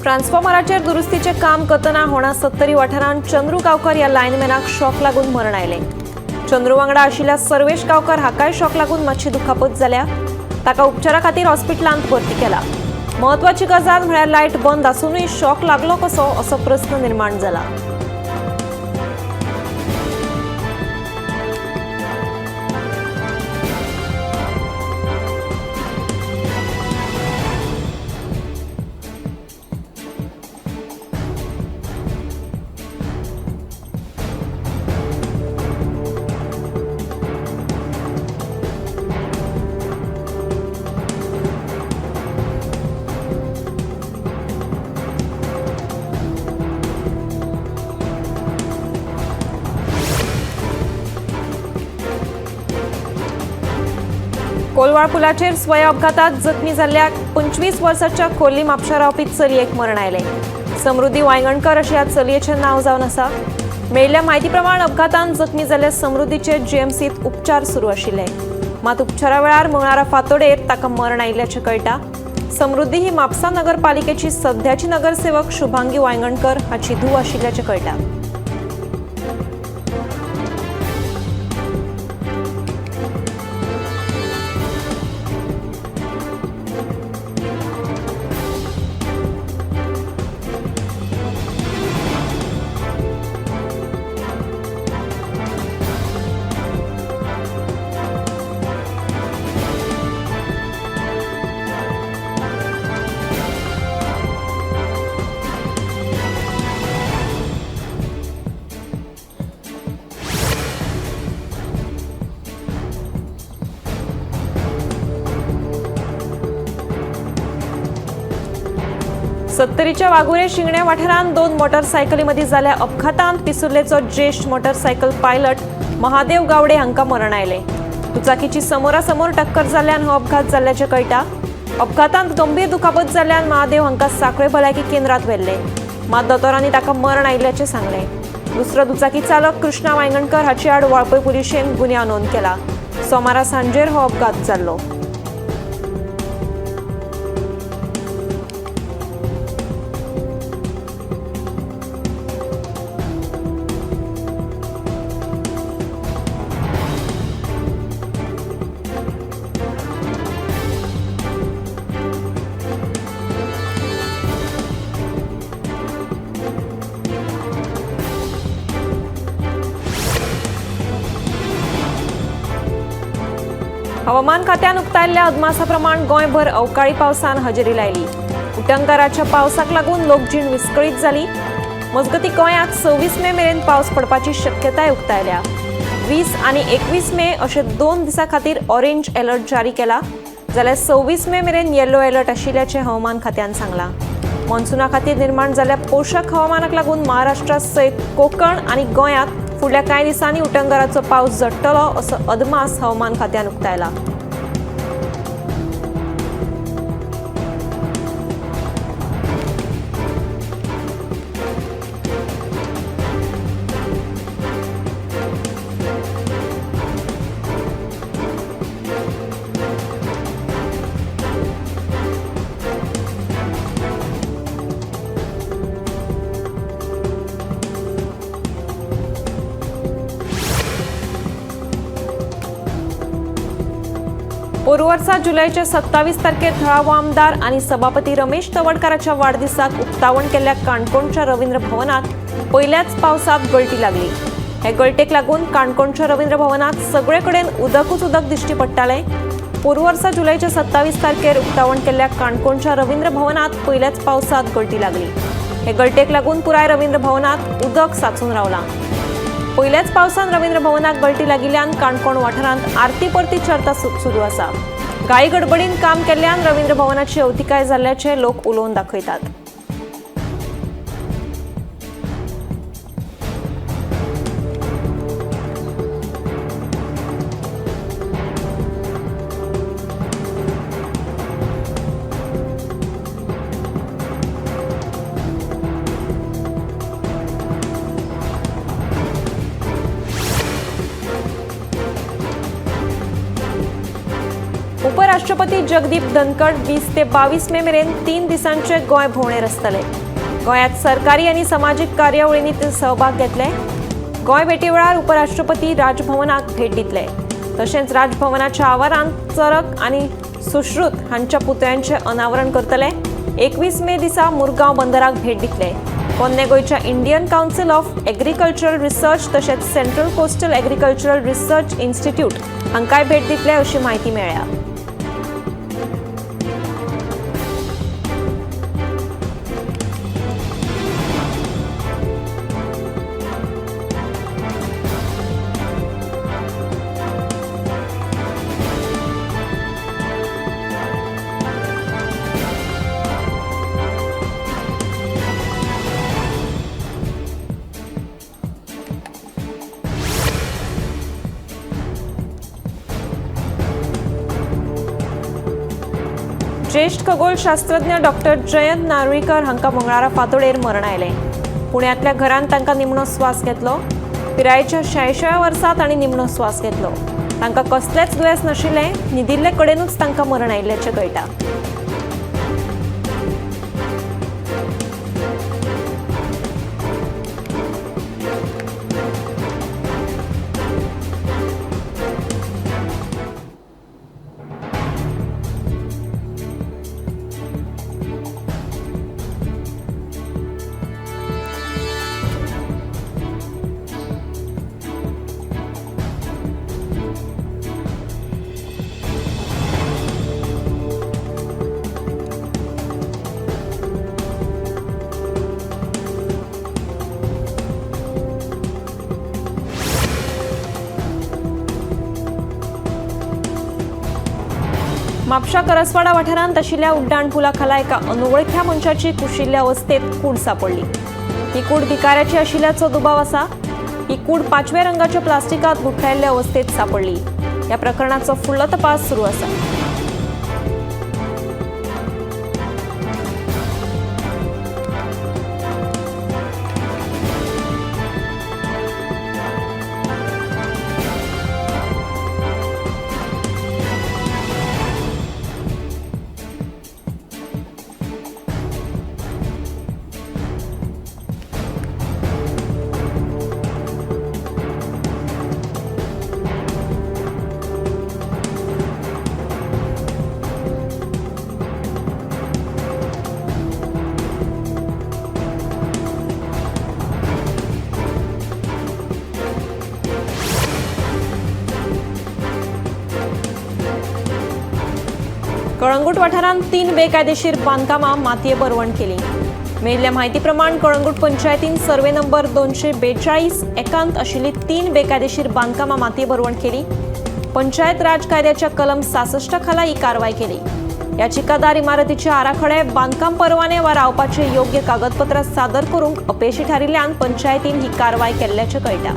ट्रान्सफॉर्मराचेर दुरुस्तीचें काम करतना होणा सत्तरी वाठारांत चंद्रू गांवकर ह्या लायनमॅनाक शॉक लागून मरण आयलें। चंद्रू वांगडा आशिल्ल्या सर्वेश गांवकर हाकाय शॉक लागून मातशी दुखापत जाल्या। ताका उपचारा खातीर हॉस्पिटलांत भरती केला। म्हत्वाची गजाल म्हळ्यार लायट बंद आसूनय शॉक लागलो कसो असो प्रस्न निर्माण जाला। कोलवाळ पुलाचेर स्वय अपघातात जखमी जाल्ल्या 25 वर्साच्या खोर्ली म्हापशा रावपी चलयेक मरण आयलें। समृद्धी वायंगणकर अशें ह्या चलयेचें नांव जावन आसा। मेळिल्ल्या म्हायती प्रमाण अपघातान जखमी जाल्ल्या समृद्धीचे जीएमसीत उपचार सुरू आशिल्ले। मात उपचारा वेळार मंगळारा फांतोडेर ताका मरण आयिल्ल्याचें कळटा। समृद्धी ही म्हापसा नगरपालिकेची सध्याची नगरसेवक शुभांगी वायंगणकर हाची धूव आशिल्ल्याचें कळटा। सत्तरीच्या वाघोरे शिंगणे वाठारांत 2 मोटरसायकलीमदीं जाल्ल्या अपघातांत पिसुर्लेचो ज्येश्ठ मोटरसायकल पायलट महादेव गावडे हांकां मरण आयलें। दुचाकीची समोरासमोर टक्कर जाल्ल्यान हो अपघात जाल्ल्याचें कळटा। अपघातांत गंभीर दुखापत जाल्ल्यान महादेव हांकां सांखळे भलायकी केंद्रांत व्हेल्ले, मात दोतोरांनी ताका मरण आयिल्ल्याचें सांगलें। दुसरो दुचाकी चालक कृष्णा वायंगणकर हाचे आड वाळपय पुलिशेन गुन्यांव नोंद केला। सोमारा सांजेर हो अपघात जाल्लो। हवामान खात्यान उक्तायल्ल्या अदमासा प्रमाण गोंयभर अवकाळी पावसान हजेरी लायली। उटंगाराच्या पावसाक लागून लोकजीण विस्कळीत जाली। मजगती गोंयांत 26 मे मेरेन पावस पडपाची शक्यताय उक्तायल्या। 20 आनी 21 मे अशे 2 दिसां खातीर ऑरेंज अलर्ट जारी केला, जाल्यार 26 मे मेरेन येलो अलर्ट आशिल्ल्याचें हवामान खात्यान सांगलां। मॉन्सुना खातीर निर्माण जाल्ल्या पोशक हवामानाक लागून महाराष्ट्रा सयत कोकण आनी गोंयांत फुडल्या कांय दिसांनी उटंगाराचो पावस झडटलो असो अदमास हवामान खात्यान उक्तायला। पोरवर्सा जुलैच्या 27 तारखेर थळावो आमदार आनी सभापती रमेश तवडकाराच्या वाडदिसाक उक्तावण केल्ल्या काणकोणच्या रवींद्र भवनात पयल्याच पावसात गळटी लागली। हे गळटेक लागून काणकोणच्या रवींद्र भवनात सगळे कडेन उदकूच उदक दिश्टी पडटालें। पोरवर्सा जुलैच्या 27 तारखेर उक्तावण केल्ल्या काणकोणच्या रवींद्र भवनात पयल्याच पावसात गळटी लागली। हे गळटेक लागून पुराय रवींद्र भवनात उदक साचून रावलां। पयल्याच पावसान रवींद्र भवनाक गळटी लागिल्ल्यान काणकोण वाठारांत आरती परती चर्चा सुरू आसा। घाई गडबडीन काम केल्ल्यान रवींद्र भवनाची अवतिकाय जाल्ल्याचे लोक उलोवन दाखयतात। उपराष्ट्रपती उपराष्ट्रपती जगदीप धनखड 20 ते 22 मे मेरेन 3 दिसांचे गोंय भोंवडेर आसतले। गोंयांत सरकारी आनी समाजीक कार्यावळींनी ते सहभाग घेतले। गोंय भेटी वेळार उपराष्ट्रपती राजभवनाक भेट दितले। तशेंच राजभवनाच्या आवारांत चरक आनी सुश्रुत हांच्या पुतळ्यांचें अनावरण करतले। 21 मे दिसा मुरगांव बंदराक भेट दितले। पोन्ने गोंयच्या Indian Council of Agricultural Research तशेंच Central Coastal Agricultural Research Institute हांकांय भेट दितले अशी म्हायती मेळ्ळ्या। ज्येष्ठ खगोलशास्त्रज्ञ डॉक्टर जयंत नारळीकर हांकां मंगळारा फांतोडेर मरण आयलें। पुण्यांतल्या घरांत तांकां निमणो स्वास घेतलो। पिरायेच्या 86व्या वर्सा तांणी निमणो स्वास घेतलो। तांकां कसलेंच दुयेंस नाशिल्लें। न्हिदिल्ले कडेनूच तांकां मरण आयिल्ल्याचें कळटा। म्हापशा करसवाडा वाठारांत आशिल्ल्या उड्डाण पुला खाला एका अनवळख्या मनशाची कुशिल्ल्या अवस्थेत कूड सांपडली। ही कूड भिकाऱ्याची आशिल्ल्याचो दुबाव आसा। ही कूड पाचव्या रंगाच्या प्लास्टिकांत गुठलायिल्ल्या अवस्थेत सांपडली। ह्या प्रकरणाचो फुडलो तपास सुरू आसा। कळंगूट वाठारांत 3 बेकायदेशीर बांदकामां मातये भरवण केली। मेळिल्ल्या म्हायती प्रमाण कळंगूट पंचायतीन सर्वे नंबर 242 एकांत आशिल्ली 3 बेकायदेशीर बांदकामां मातये भरवण केली। पंचायत राज कायद्याच्या कलम 66 खाला ही कारवाय केली। याचिकादार इमारतीचे आराखडे, बांदकाम परवाने वा रावपाचे योग्य कागदपत्रां सादर करूंक अपेशी थारिल्ल्यान पंचायतीन ही कारवाय केल्ल्याचें कळटा।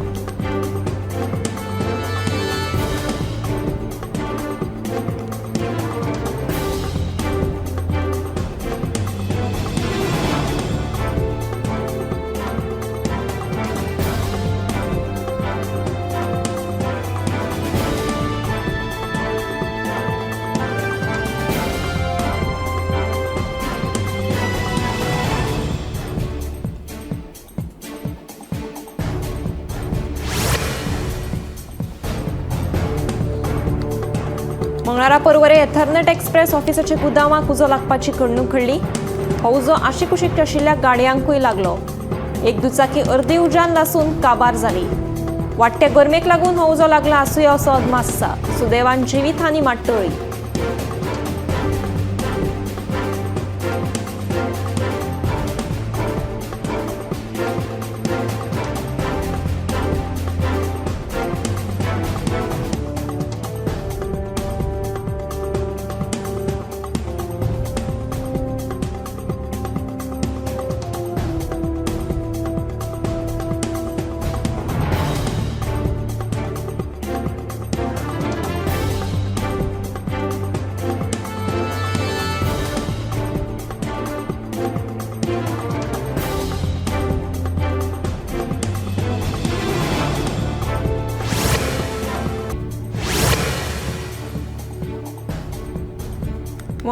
मंगळारा पर्वरे एथरनेट एक्सप्रेस ऑफिसाच्या गुदावाक उजो लागपाची घडणूक घडली। हो उजो आशिकुशीक आशिल्ल्या गाडयांकूय लागलो। एक दुचाकी अर्दी उज्यान लासून काबार जाली। वाडट्या गरमेक लागून हो उजो लागला आसुया असो अदमास आसा। सुदैवान जिवीतहानी मात टळ्ळी।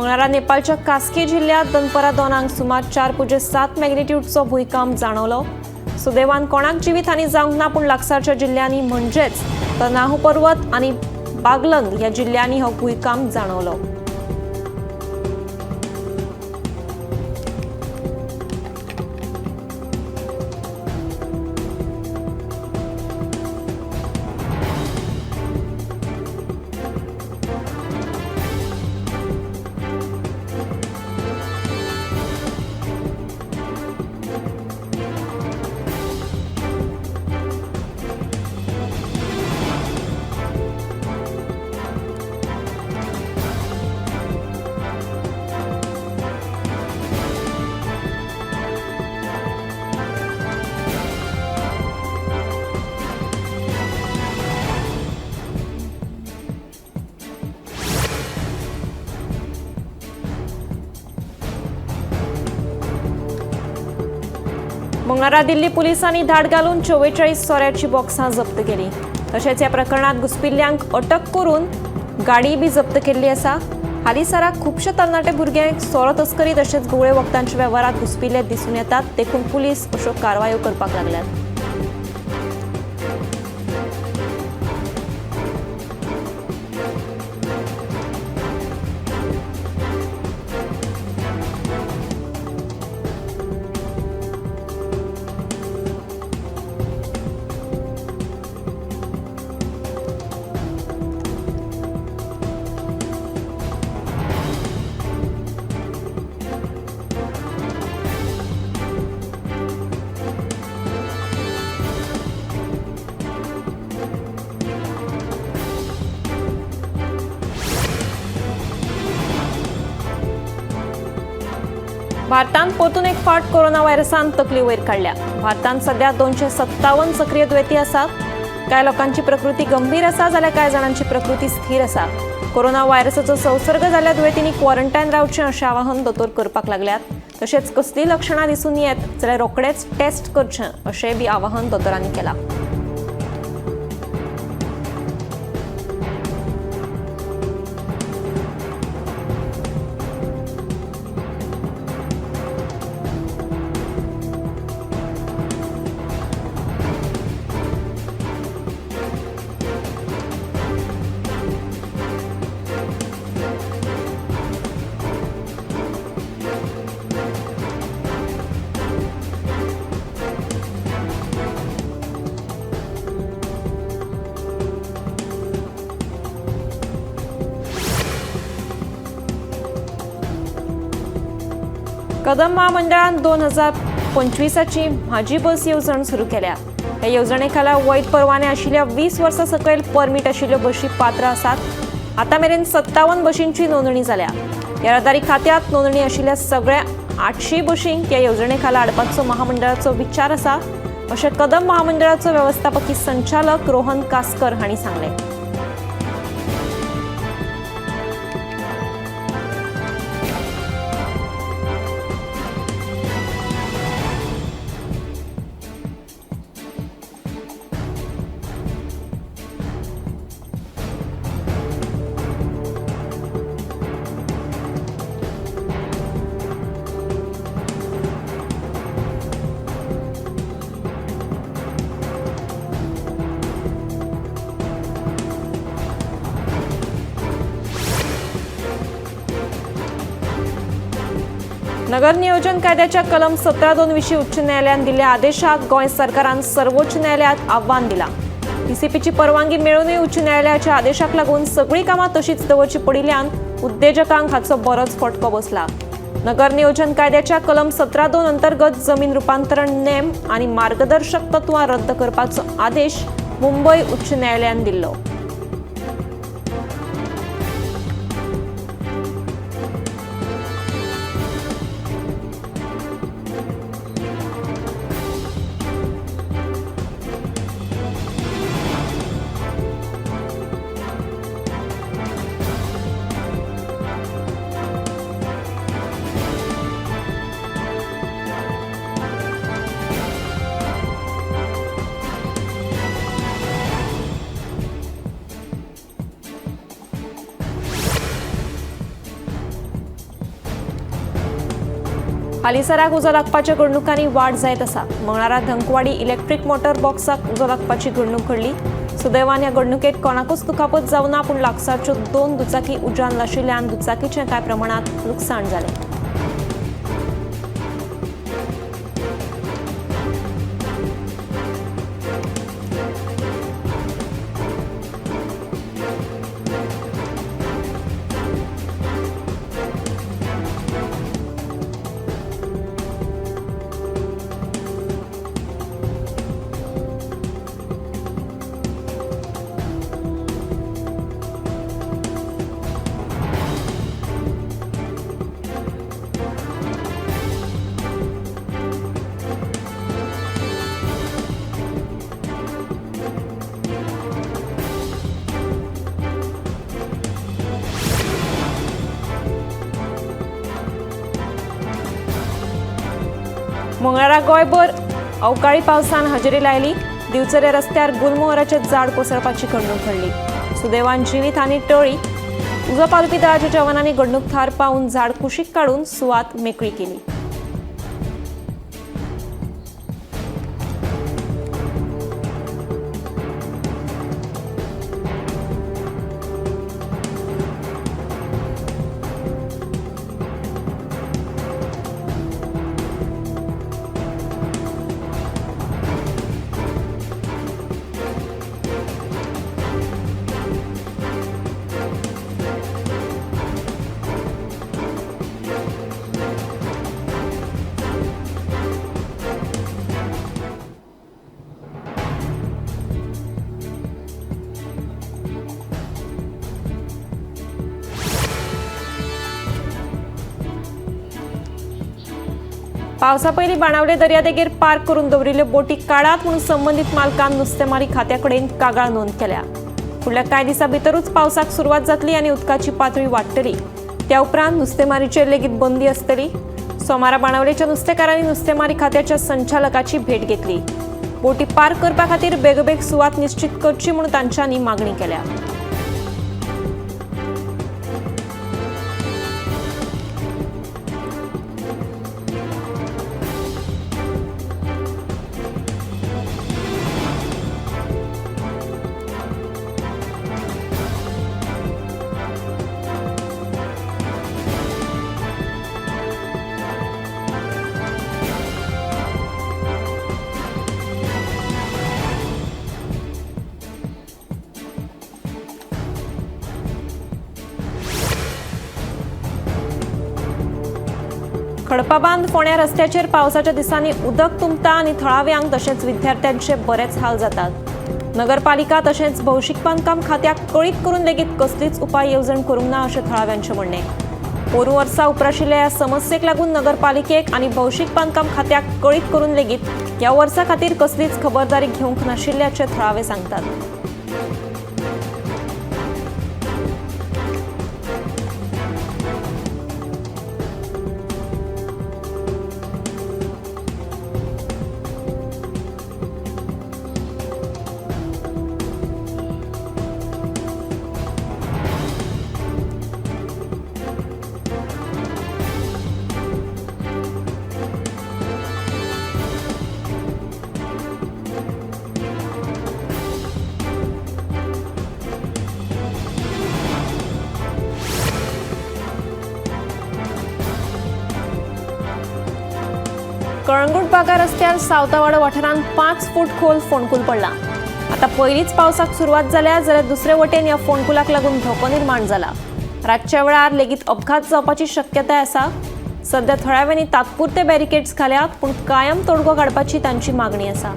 मंगळारा नेपाळच्या कास्की जिल्ह्यात दनपरां 2 सुमार 4.7 मॅग्निट्यूडचो भूंयकांप जाणवलो. सुदैवान कोणाक जिवीत हानी जावंक ना, पूण लागसारच्या जिल्ल्यांनी म्हणजेच तनाहू पर्वत आनी बागलंग ह्या जिल्ल्यांनी हो भूंयकांप जाणवलो. मंगळारा दिल्ली पुलिसांनी धाड घालून 44 सोऱ्याची बॉक्सां जप्त केली. तशेंच ह्या प्रकरणात घुसपिल्ल्यांक अटक करून गाडी बी जप्त केल्ली आसा. हालींसराक खुबशे तरणाटे भुरग्यांक सोरो तस्करी तशेंच घुंवळे वखदांच्या वेव्हारात घुसपिल्ले दिसून येतात, देखून पुलीस अश्यो कारवायो करपाक लागल्यात. भारतांत परतून एक फावट कोरोना व्हायरसान तकली वयर काडल्या. भारतांत सध्या 257 सक्रीय दुयेंती आसात. कांय लोकांची प्रकृती गंभीर आसा जाल्यार कांय जाणांची प्रकृती स्थिर आसा. कोरोना व्हायरसाचो संसर्ग जाल्ल्या दुयेंतींनी क्वॉरंटायन रावचें अशें आवाहन दोतोर करपाक लागल्यात. तशेंच कसलीं लक्षणां दिसून येत जाल्यार रोखडेच टेस्ट करचें अशेंय बी आवाहन दोतोरांनी केलां. कदंब महामंडळान 2025ची म्हाजी बस येवजण सुरू केल्या. ह्या येवजणे खाला वैध परवाने आशिल्ल्या 20 वर्सां सकयल परमीट आशिल्ल्यो बशी पात्र आसात. आतां मेरेन 57 बशींची नोंदणी जाल्या. येरादारी खात्यांत नोंदणी आशिल्ल्या सगळ्या 800 बशींक ह्या येवजणे खाला हाडपाचो महामंडळाचो विचार आसा, अशें कदंब महामंडळाचो वेवस्थापकी संचालक रोहन कास्कर हांणी सांगलें. नगर नियोजन कायद्याच्या कलम 17(2) विशीं उच्च न्यायालयान दिल्ल्या आदेशाक गोंय सरकारान सर्वोच्च न्यायालयात आव्हान दिलां. टीसीपीची परवानगी मेळूनय उच्च न्यायालयाच्या आदेशाक लागून सगळीं कामां तशीच दवरची पडिल्ल्यान उद्देजकांक हाचो बरोच फटको बसला. नगर नियोजन कायद्याच्या कलम 17(2) अंतर्गत जमीन रुपांतरण नेम आनी मार्गदर्शक तत्वां रद्द करपाचो आदेश मुंबय उच्च न्यायालयान दिल्लो. हालींसराक उजो लागपाच्या घडणुकांनी वाड जायत आसा. मंगळारा धंकवाडी इलेक्ट्रीक मोटर बॉक्साक उजो लागपाची घडणूक घडली. सुदैवान ह्या घडणुकेत कोणाकूच दुखापत जावना, पूण लागसारच्यो 2 दुचाकी उज्यान लाशिल्ल्यान दुचाकीचें कांय प्रमाणांत लुकसाण जालें. मंगळारा गोंयभर अवकाळी पावसान हजेरी लायली. दिवचले रस्त्यार गुलमोहराचे झाड कोसळपाची घडणूक घडली. सुदैवान जिवीत हानी टळ्ळी. उजो पालोवपी दळाच्या जवानांनी घडणूक थार पावून झाड कुशीक काडून सुवात मेकळी केली. पावसा पयलीं बाणावले दर्यादेगेर पार्क करून दवरिल्ल्यो बोटी काडात म्हणून संबंदीत मालकान नुस्तेमारी खात्याकडेन कागाळ नोंद केल्या. फुडल्या कांय दिसां भितरूच पावसाक सुरवात जातली आनी उदकाची पातळी वाडटली. त्या उपरांत नुस्तेमारीचेर लेगीत बंदी आसतली. सोमारा बाणावलेच्या नुस्तेकारांनी नुस्तेमारी खात्याच्या संचालकाची भेट घेतली. बोटी पार्क करपा खातीर बेगोबेग सुवात निश्चित करची म्हणून तांच्यांनी मागणी केल्या. खडपाबांद फोण्या रस्त्याचेर पावसाच्या दिसांनी उदक तुंबता आनी थळाव्यांक तशेंच विद्यार्थ्यांचे बरेच हाल जातात. नगरपालिका तशेंच भौशीक बांदकाम खात्याक कळीत करून लेगीत कसलीच उपाय येवजण करूंक ना अशें थळाव्यांचें म्हणणें. पोरूं वर्सा उप्राशिल्ल्या ह्या समस्येक लागून नगरपालिकेक आनी भौशीक बांदकाम खात्याक कळीत करून लेगीत ह्या वर्सा खातीर कसलीच खबरदारी घेवंक नाशिल्ल्याचें थळावे सांगतात. कळंगूट बागा रस्त्यार सावतावाडो वाठारांत 5 फूट खोल फोंडकूल पडला. आता पयलींच पावसाक सुरवात जाल्या जाल्यार दुसरे वटेन ह्या फोंडकुलाक लागून धोको निर्माण जाला. रातच्या वेळार लेगीत अपघात जावपाची शक्यताय आसा. सध्या थळाव्यांनी तात्पुरते बॅरिकेड्स घाल्यात, पूण कायम तोडगो काडपाची तांची मागणी आसा.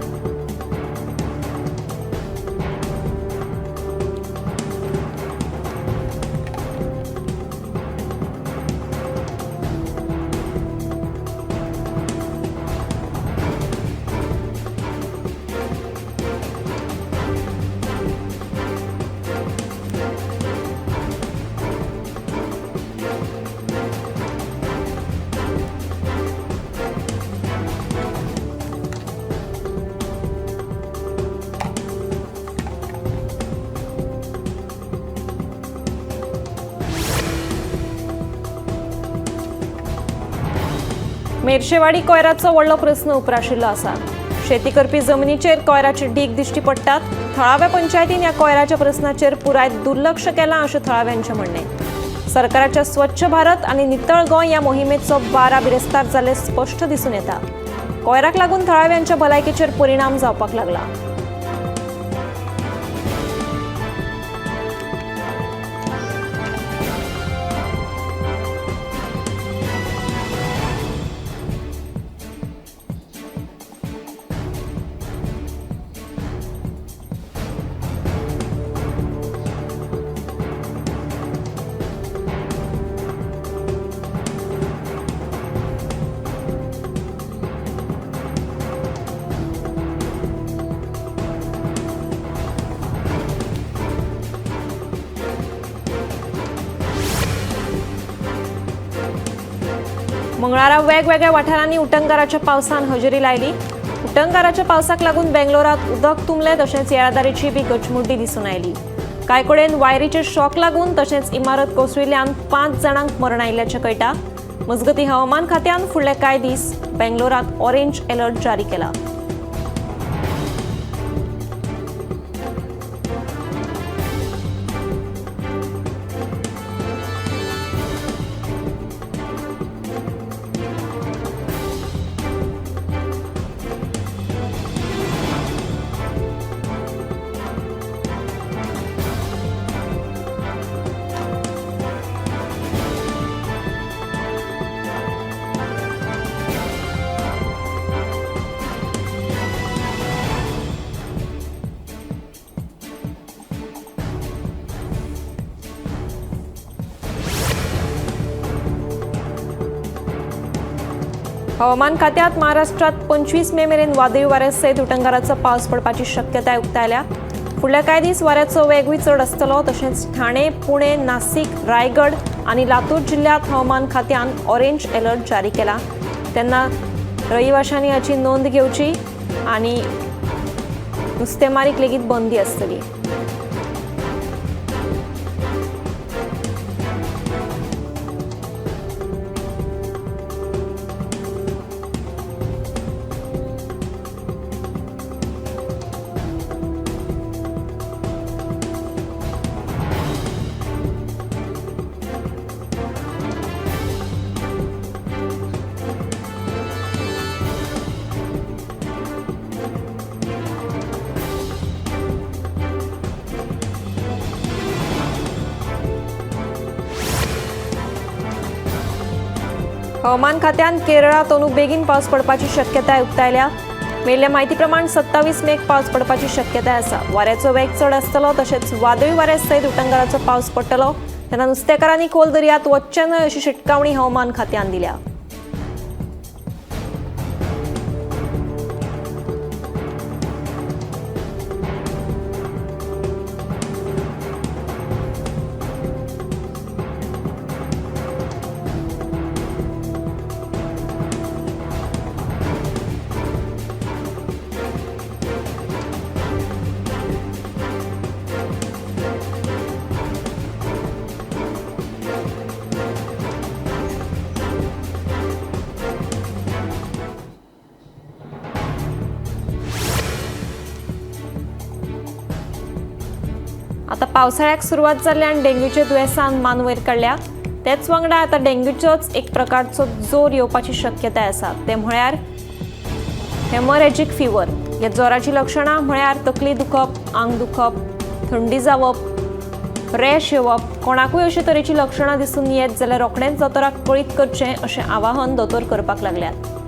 मेरशेवाडी कोयराचो व्हडलो प्रस्न उप्राशिल्लो आसा। शेती करपी जमनीचेर कोयराचे ढीग दिश्टी पडटात। थळाव्या पंचायतीन ह्या कोयराच्या प्रस्नाचेर पुराय दुर्लक्ष केलां अशें थळाव्यांचें म्हणणें। सरकाराच्या स्वच्छ भारत आनी नितळ गोंय ह्या मोहिमेचो 12 बिरेस्तार जाल्लें स्पश्ट दिसून येता। कोयराक लागून थळाव्यांच्या भलायकेचेर परिणाम जावपाक लागला। मंगळारा वेगवेगळ्या वाठारांनी उटंगाराच्या पावसान हजेरी लायली। उटंगाराच्या पावसाक लागून बेंगलोरात उदक तुंबलें, तशेंच येरादारीची बी गचमुड्डी दिसून आयली। कांय कडेन वायरीचे शॉक लागून तशेंच इमारत कोसळिल्ल्यान 5 जाणांक मरण आयिल्ल्याचें कळटा। मजगतीं हवामान खात्यान फुडले कांय दीस बेंगलोरात ऑरेंज अलर्ट जारी केला। हवामान खात्यात महाराष्ट्रात 25 मे मेरेन वादळी वाऱ्या सयत उटंगाराचो पावस पडपाची शक्यताय उक्तायल्या। फुडल्या कांय दीस वाऱ्याचो वेगूय चड आसतलो। तशेंच ठाणे, पुणे, नासिक, रायगड आनी लातूर जिल्ल्यांत हवामान खात्यान ऑरेंज अलर्ट जारी केला। तेन्ना रहिवाशांनी हाची नोंद घेवची आनी नुस्तेमारीक लेगीत बंदी आसतली। हवामान खात्यान केरळात अंदू बेगीन पावस पडपाची शक्यताय उक्तायल्या। मेळिल्ल्या म्हायती प्रमाण 27 मेक पावस पडपाची शक्यताय आसा। वाऱ्याचो वेग चड आसतलो, तशेंच वादळी वाऱ्या सयत उटंगाराचो पावस पडटलो। तेन्ना नुस्तेकारांनी खोल दर्यांत वचचें न्हय अशी शिटकावणी हवामान खात्यान दिल्या। आता पावसाळ्याक सुरवात जाल्ल्यान डेंग्यूचे दुयेंसान मान वयर काडल्या। तेच वांगडा आतां डेंग्यूचोच एक प्रकारचो जोर येवपाची शक्यताय आसा, ते म्हळ्यार हेमरेजीक फिवर। ह्या जोराची लक्षणां म्हळ्यार तकली दुखप, आंग दुखप, थंडी जावप, रॅश येवप। कोणाकूय अशे तरेची लक्षणां दिसून येत जाल्यार रोखडेंच दोतोराक कळीत करचें अशें आवाहन दोतोर करपाक लागल्यात।